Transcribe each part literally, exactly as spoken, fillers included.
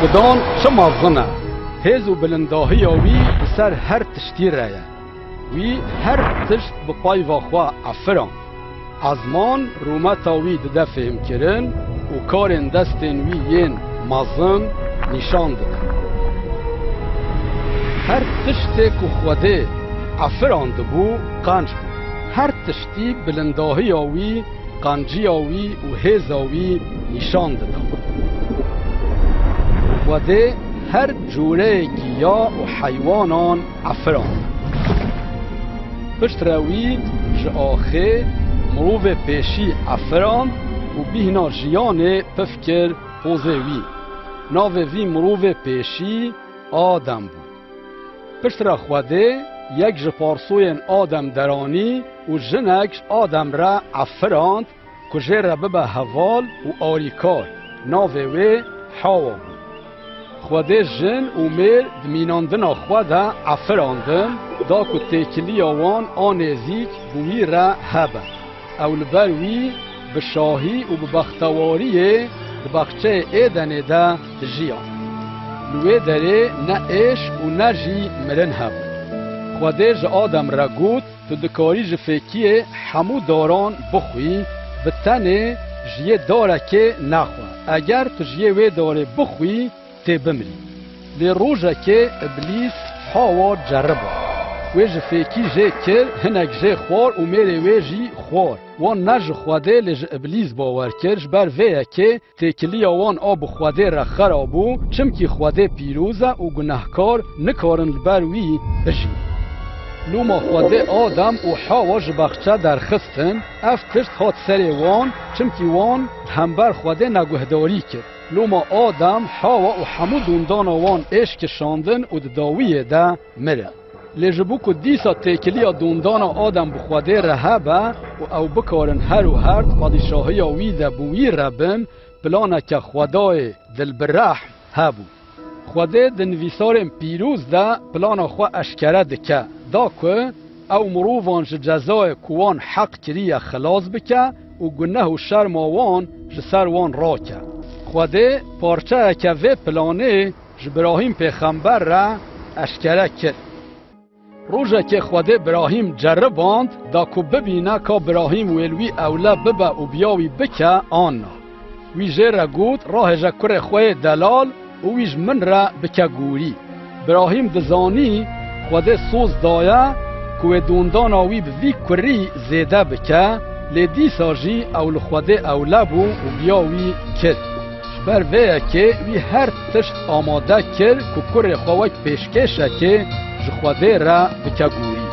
Xudan çi mezin e! Hêz û bilindahiya wî li ser her tiştî re ye. Wî her tişt bi peyva xwe efirand. Ezman rûmeta wî dide fêhmkirin û karên destên wî yên mezin nîşan dide. Her tiştê ku Xwedê efirandibû, qenc bû. Her tiştî bilindahiya wî, qenciya wî û hêza wî nîşan dida. Xwedê her cûreyekî ya û heywanan efirand. Piştre wî ji axê mirovê pêşî efirand û bîhna jiyanê pif kir pozê wî. Navê vî mirovê pêşî Adem bû. Piştre Xwedê yek ji parsoyên Adem deranî û jinek ji Adem re efirand ku jê re bibe heval û arîkar. Navê wê Hawa bû. Xwedê jin û mêr di mînandina xwe de efirandin, da ku têkiliya wan a nêzîk bi wî re hebe. Ew li ber wî bi şahî û bi bextewariyê di baxçeyê Êdenê de dijiyan. Li wê derê ne êş û ne jî mirin hebû. Xwedê ji Adem re got, Tu dikarî ji fêkiyê hemû daran bixwî, bi tenê ji yê darekê nexwe. Eger tu ji yê wê darê bixwî, tê bimirî. Lê rojekê Îblîs Hawa ceriband. Wê ji fêkî jê kir, hinek jê xwar û mêrê wê jî xwar. Wan ne ji Xwedê, lê ji Îblîs bawer kir, ji ber vê yekê têkiliya wan a bi Xwedê re xera bû, çimkî Xwedê pîroz e û gunehkar nikarin li ber wî bijîn. Loma Xwedê Adem û Hawa ji baxçe derxistin, ev tişt hat serê wan, çimkî wan di hember Xwedê neguhdarî kir. Loma Adem, Hawa û hemû dondana wan êş kişandin û di dawiyê de mirin. Lê ji bo ku dîsa têkiliya dondana Adem bi Xwedê re hebe û ew bikarin her û her di padîşahiya wî de bi wî re bin, planeke Xwedayê dilbirehm hebû. Xwedê di nivîsarên pîroz de plana xwe eşkere dike, da ku ew mirovan ji cezayê ku wan heq kiriye xilas bike û guneh û şerma wan ji ser wan rake. Xwedê parçeyeke vê planê ji Birahîm pêxember re eşkere kir. Rojekê Xwedê Birahîm ceriband, da ku bibîne ka Birahîm wê li wî ewle bibe û biya wî bike an na. Wî jê re got, Rahêje kurê xwe yê delal û wî ji min re bike gorî. Birahîm dizanî Xwedê soz daye ku wê dondana wî bi vî kurî zêde bike, lê dîsa jî ew li Xwedê ewle bû û biya wî kir. Ji ber vê yekê wî her tişt amade kir ku kurê xwe wek pêşkêşekê ji Xwedê re bike gorî.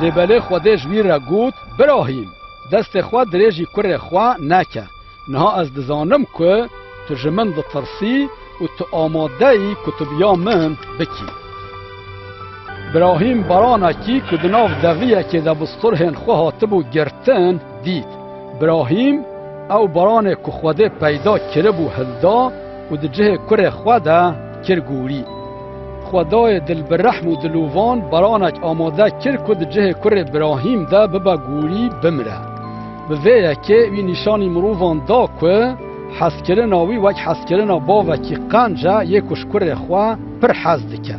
Lê belê Xwedê ji wî re got, Birahîm, destê xwe dirêjî kurê xwe neke. Niha ez dizanim ku tu ji min ditirsî û tu amade yî ku tu biya min bikî. Birahîm baranekî ku di nav deviyekê de bi sturhên xwe hatibû girtin, dît. Birahîm ew baranê ku Xwedê peyda kiribû hilda û di cihê kurê xwe de kir gorî. Xwedayê dilbirehm û dilovan baranek amade kir ku di cihê kurê Birahîm de bibe gorî, bimire. Bi vê yekê wî nîşanî mirovan da ku hezkirina wî wek hezkirina bavekî qenc e, yê ku ji kurê xwe pir hez dike.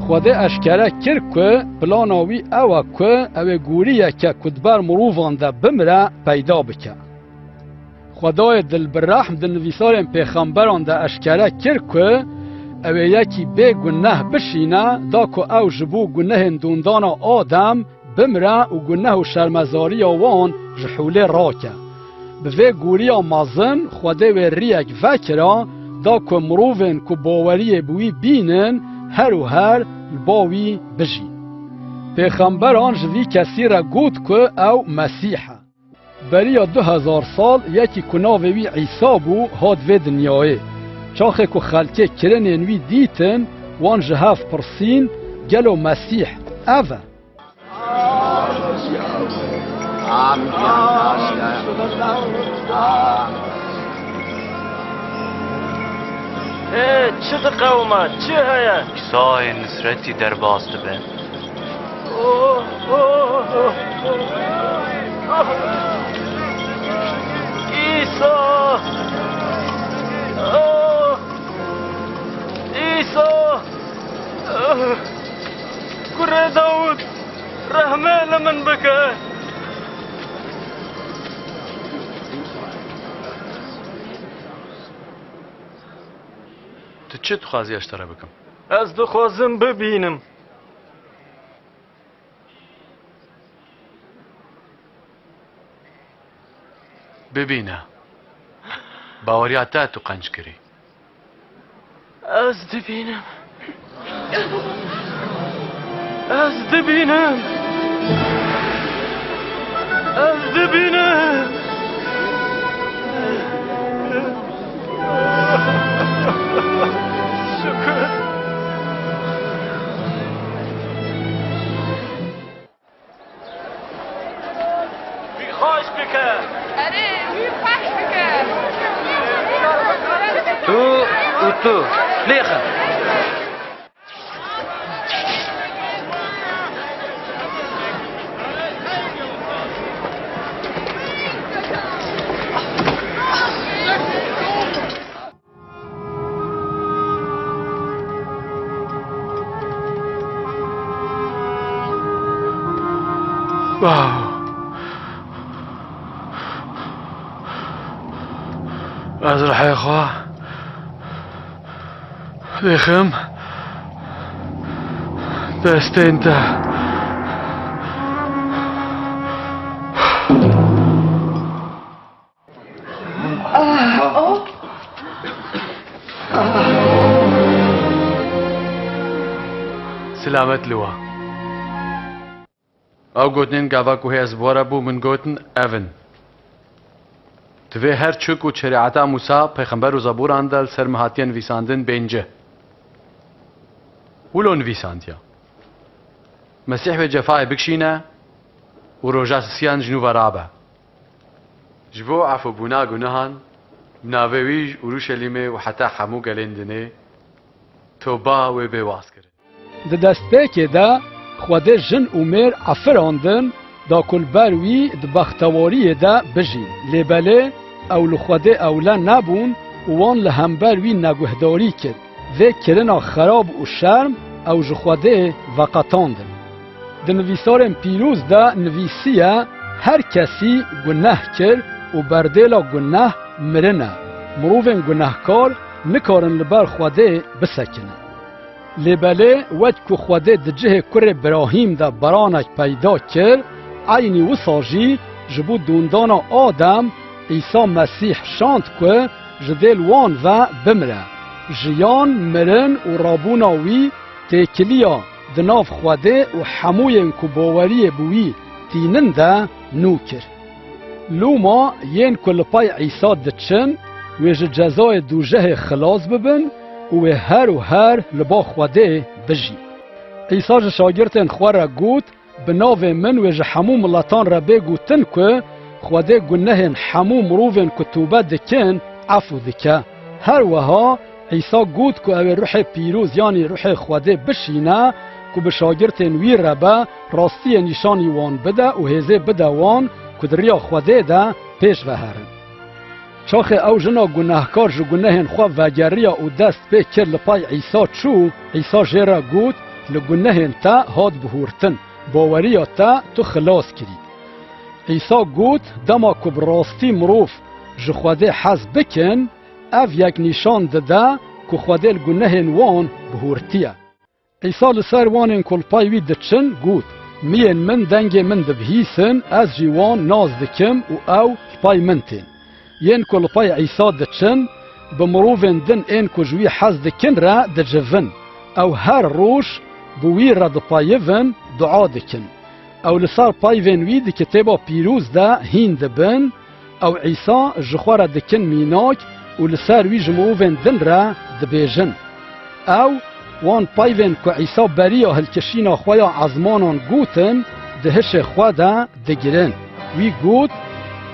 Xwedê eşkere kir ku plana wî ew e ku ew ê goriyeke ku di ber mirovan de bimire peyda bike. Xwedayê dilbirehm di nivîsarên pêxemberan de eşkere kir ku ew ê yekî bê guneh bişîne, da ku ew ji bo gunehên dondana Adem bimire û guneh û şermezariya wan ji holê rake. Bi vê goriya mezin Xwedê wê riyek vekira, da ku mirovên ku baweriyê bi wî bînin her û her li ba wî bijîn. Pêxemberan ji vî kesî re got ku ew Mesîh e. Beriya du hezar sal yekî ku navê wî Îsa bû, hat vê dinyayê. Çaxê ku xelkê kirinên wî dîtin, wan ji hev pirsîn, Gelo Mesîh ev e? Ê, çi diqewime? Çi heye? Îsayê Nisretî derbas dibe. Oh, oh, oh, oh. Min bike. Tu çi dixwazî ez ji te re bikim? Ez dixwazim bibînim. Bibîne. Baweriya te tu qenc kirî. Ez dibînim. Ez dibînim. Ez dibînim. Şükür. Wî xweş bike. Erê, wî xweş bike. Tu û tu. Lêxin. Wow. Ez rihê xwe dixim destên te. Silamet li we. Ew gotinên gava ku hê ez bi we re bû, min gotin, ev in. Divê her çi ku şerîeta Mûsa, pêxember û zebûran de li ser me hatiye nivîsandin, bên cih. Wilo nivîsandiye. Mesîh wê cefayê bikişîne û roja sisiyan ji nû ve rabe. Ji bo efûbûna gunehan, bi navê wî ji Uruşelîmê û heta hemû gelên dinê toba wê bê wazkirin. Di destpêkê de Xwedê jin û mêr efirandin, da ku li ber wî di bextewariyê de bijîn. Lê belê ew li Xwedê ewle nebûn û wan li hember wî neguhdarî kir. Vê kirina xerab û şerm ew ji Xwedê veqetandin. Di nivîsarên pîroz de nivîsiye, her kesî guneh kir û berdêla guneh mirin e. Mirovên gunehkar nikarin li ber Xwedê bisekinin. Lê belê wek ku Xwedê di cihê kurê Birahîm de beranek peyda kir, eynî wisa jî ji bo dûndana Adem, Îsa Mesîh şand ku ji dê li wan ve bimire. Jiyan, mirin û rabûna wî têkiliya di nav Xwedê û hemûyên ku baweriyê bi wî tînin de nû kir. Loma yên ku li pey Îsa diçin, wê ji cezayê dûjehê xilas bibin û wê her û her li ba Xwedê bijî. Îsa ji şagirtên xwe re got, Bi navê min wê ji hemû miletan re bê gotin ku Xwedê gunehên hemû mirovên ku tobe dikin, efû dike. Her wiha Îsa got ku ew ê ruhê pîroz, yanî ruhê Xwedê bişîne ku bi şagirtên wî re be, rastiyê nîşanî wan bide û hêzê bide wan ku di riya Xwedê de pêş ve herin. Çaxê ew jina gunehkar ji gunehên xwe vegeriya û dest pê kir li pay Îsa çû, Îsa jê re got, Li gunehên te hat bihurtin, baweriya te tu xilas kirî. Îsa got, Dema ku bi rastî mirov ji Xwedê hez bikin, ev yek nîşan dide ku Xwedê li gunehên wan bihurtiye. Îsa li ser wanên ku li pay wî diçin got, Miyên min dengê min dibihîsin, ez jî wan nas dikim û ew li pay min tên. Yên ku li pay Îsa diçin, bi mirovên din ên ku ji wî hez dikin re dicivin. Ew her roj bi wî re dipayivin, dua dikin. Ew li ser payvên wî di Kitêba Pîroz de hîn dibin, ew Îsa ji xwe re dikin mînak û li ser wî ji mirovên din re dibêjin. Ew wan payvên ku Îsa beriya hilkişîna xwe ya ezmanan gotin, di hişê xwe de digirin. Wî got,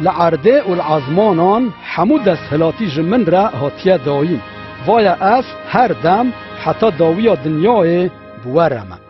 Li erdê û li ezmanan hemû desthilatî ji min re hatiye dayîn. Vaya ez her dem heta dawiya dinyayê bi we re me.